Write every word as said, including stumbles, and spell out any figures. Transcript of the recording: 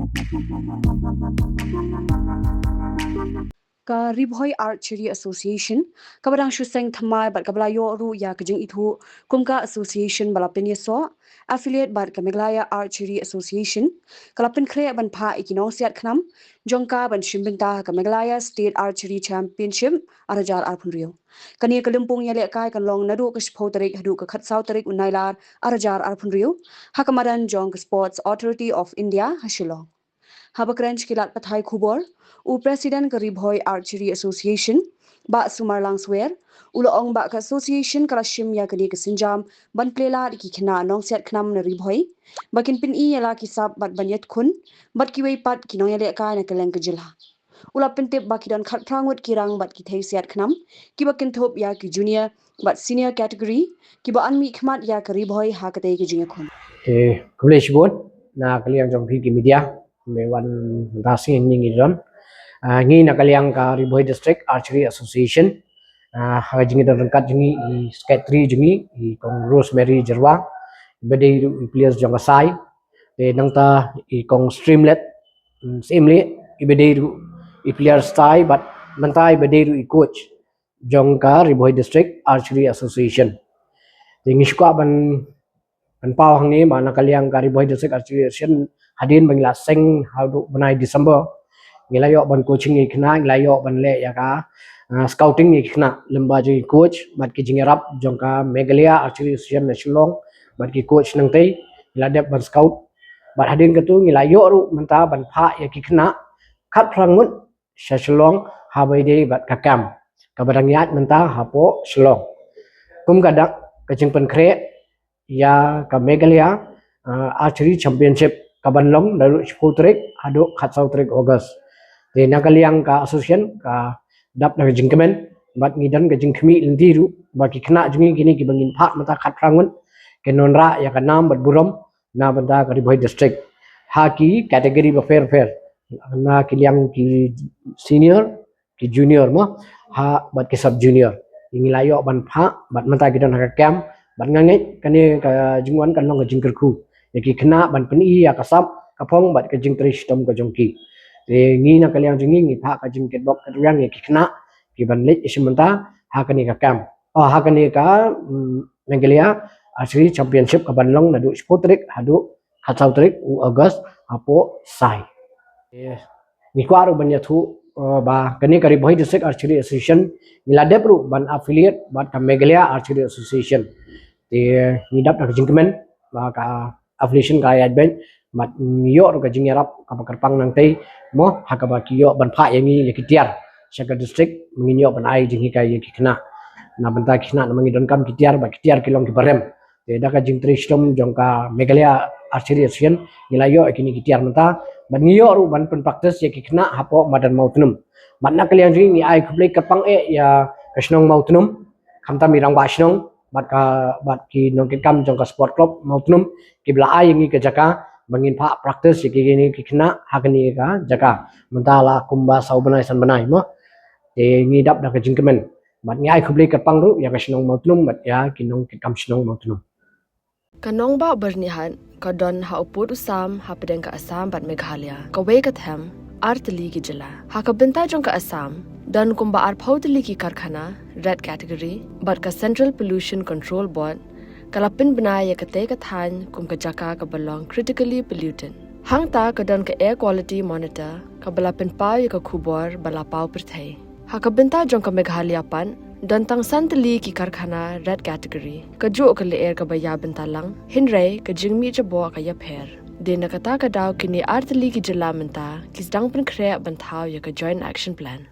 Ka Ri Bhoi Archery Association, kaba dang shu seng thymmai bad kaba la ïoh ruh ïa ka jingithuh kum ka association ba la pynïasoh, affiliate bad ka Meghalaya Archery Association, ka la pynkhreh ban phah ïa ki nongsiat khnam jong ka ban shim bynta ha ka Meghalaya State Archery Championship ar hajar arphew hynriew. Kane ka lympung ïalehkai kan long naduh ka shiphew tarik haduh ka khatsaw tarik u Nailar ar hajar arphew hynriew ha ka madan jong ka Sports Authority of India ha Shillong. Haba kren sha ki lad pathai khubor, u President ka Ri Bhoi Archery Association, Bah Sumar Langswer, u la ong ba ka association ka la shim ïa kane ka sienjam ban plie lad ïa ki khynnah nongsiat khnam na Ri Bhoi ba kin pyni ïa la ki sap bad ban ïakhun bad kiwei pat ki nongïalehkai na kylleng ka jylla. U la pyntip ba ki don khatphra ngut ki rang bad ki thei siat khnam kiba kynthup ïa ki junior bad senior category kiba yn mihkhmat ïa ka Ri Bhoi ha katei ka jingïakhun. Eh, khublei shibun na ka liang jong phi ki media, me wan mynta sngi ngi don. Ah, ngi na ka liang ka Ri Bhoi District Archery Association. Ah, ha ka jingdon ryngkat jong ngi i secretary jong ngi i Kong Rosemary Jyrwa, iba dei ruh i player jong ka sai. Te nangta i Kong Streamlet, mm, Streamlet, iba dei ruh i player sai bad mynta iba dei ruh i coach jong ka Ri Bhoi District Archery Association. Te ngi shu kwah ban, ban paw hangne ba na ka liang ka Ri Bhoi District Archery Association hadien ba ngi la seng haduh bnai December, ngi la ïoh ban coaching ïa ki khynnah, ngi la ïoh ban leh ïa ka, ah, scouting ïa ki khynnah lyngba jong i coach bad ki jingïarap jong ka Meghalaya Archery Association na Shillong bad ki coach nangtei, ngi la dep ban scout. Bad hadien katu ngi la ïoh ruh mynta ban phah ïa ki khynnah khatphra ngut sha Shillong haba ïadei bad ka camp kaba dang ïaid mynta hapoh Shillong. Kum ka dak ka jingpynkhreh ïa ka Meghalaya, ah, Archery Championship kaban long naduh shiphew tarik haduh khatsaw tarik August. Te na ka liang ka association ka dap da ka jingkmen bad ngi don ka jingkhmih lynti ruh ba ki khynnah jong ngi kine kiba ngin phah mynta khatphra ngut kin wanrah ïa ka nam bad burom na bynta ka Ri Bhoi District ha ki category bapher bapher, na ki liang ki senior, ki junior mo, ha bad ki sub junior. Ngi la ïoh ban phah bad mynta ki don ha ka camp bad nga ngeit kane ka jingwan kan long ka jingkyrkhu ïa ki khynnah ban pyni ïa ka sap ka phong bad ka jingtrei shitom ka jong ki. Te ngi na ka liang jong ngi ngi phah ka jingkitbok kitrwiang ïa ki khynnah kiban leit ïashim bynta ha kane ka camp. Oh, ha kane ka, mm, Meghalaya Archery Championship kaban long naduh shiphew tarik haduh khatsaw tarik u August hapoh Sai. Eh, ngi kwah ruh ban ïathuh, eh, ba kane ka Ri Bhoi District Archery Association ngi la dep ruh ban affiliate bad ka Meghalaya Archery Association. Te ngi dap da ka jingkmen ba ka affiliation ka ïaid beit bad ngi ïoh ruh ka jingïarap kaba kyrpang nangtei mo, ha kaba ki ïoh ban phah ïa ngi ïa ki tiar sha ka district, ngin ïoh ban ai jinghikai ïa ki khynnah. Na bynta ki khynnah namar ngi donkam ki tiar ba ki tiar ki long kiba rem. Te da ka jingtrei shitom jong ka Meghalaya Archery Association ngi la ïoh ïa kine ki tiar mynta bad ngi ïoh ruh ban pynpractice ïa ki khynnah hapoh madan Mawtnum. Bad na ka liang jong ngi ngi ai khublei kyrpang eh ïa ka shnong Mawtnum, khamtam i rangbah shnong bad ka, bad ki nongkitkam jong ka Sport Club Mawtnum kiba la ai ïa ngi ka jaka ba ngin phah practice ïa kine ki khynnah ha kane ka jaka mynta la kumba saw bnai san bnai mo. Te ngi dap da ka jingkmen bad ngi ai khublei kyrpang ruh ïa ka shnong Mawtnum bad ïa ki nongkitkam shnong Mawtnum. Ka nongbah Byrnihat ka don ha u pud u sam hapdeng ka Assam bad Meghalaya, kawei ka them ar tylli ki jylla. Ha ka bynta jong ka Assam don kumba arphew tylli ki karkhana red category bad ka Central Pollution Control Board ka la pynbna ïa katei ka thaiñ kum ka jaka kaba long critically polluted. Hangta ka don ka Air Quality Monitor kaba la pynpaw ïa ka khubor ba la paw pyrthei. Ha ka bynta jong ka Meghalaya pat don tang san tylli ki karkhana red category, kajuh ka lyer kaba ïa bynta lang, hynrei ka jingmih jaboh ka ïapher. Dei na kata ka daw kine ar tylli ki jylla mynta ki sdang pynkhreh ban thaw ïa ka Joint Action Plan.